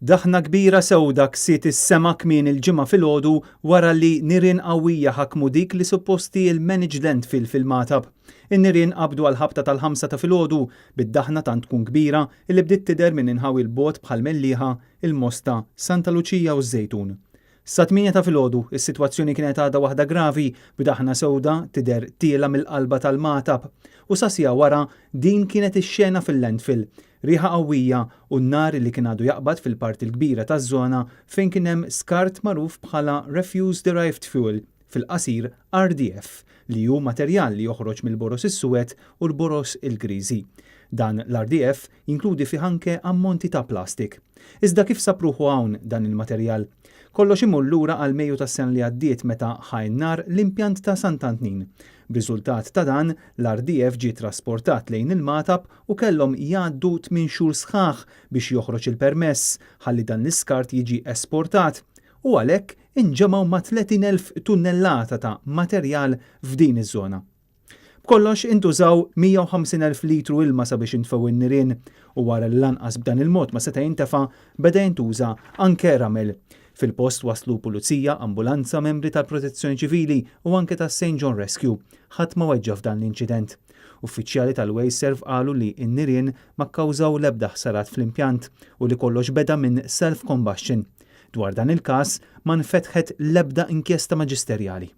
Daħna kbira sewda ksiet is-sema kmieni l-Ġimgħa filgħodu wara li nirien qawwija ħakmu dik li suppost hi l-managed landfill fil-Magħtab. In-nirien qabdu għall-ħabta tal-ħamsa ta' filgħodu, bid-daħna tant tkun kbira illi bdiet tidher minn inħawi 'l bogħod bħall-Mellieħa, il-Mosta, Santa Luċija u ż-Żejtun. Sat-tmienja ta' filgħodu, is-sitwazzjoni kienet għadha waħda gravi, b'daħna sewda tidher tielgħa mill-qalba tal-Magħtab. U sa siegħa wara, din kienet ix-xena fil-landfill. Riħa qawwija u n-nar li kien għadu jaqbad fil-parti l-kbira taż-żona fejn kien hemm skart magħruf bħala Refuse Derived Fuel, fil-qasir RDF, li hu materjal li joħroġ mill-boroż is-suwed u l-boroż il-griżi. Dan l-RDF jinkludi fih anke ammonti ta' plastik. Iżda kif sab ruħu hawn dan il-materjal? Kollox imur lura għal Mejju tas-sena li għaddiet meta ħa n-nar l-impjant ta' Sant'Antnin. B'riżultat ta' dan, l-RDF ġie trasportat lejn il-Magħtab u kellhom jgħaddu tmien xhur sħaħ biex joħroġ il-permess ħalli dan l-iskart jiġi esportat u għalhekk inġemgħu ma' 30,000 tunnellata ta' materjal f'din iż-żona. B'kollox intużaw 150,000 litru ilma sabiex intfew in-nirien u wara li lanqas b'dan il-mod ma seta' jintefa' beda jintuża anke ramel. Fil-post waslu pulizija, ambulanza, membri tal-Protezzjoni Ċivili u anke tas-St John Rescue. Ħadd ma weġġa' f'dan l-inċident. Uffiċjali tal-Wasteserv qalu li n-nirien ma kkawżaw l-ebda ħsarat fl-impjant u li kollox beda minn self-combustion. Dwar dan il-każ ma nfetħet l-ebda inkjesta maġisterjali.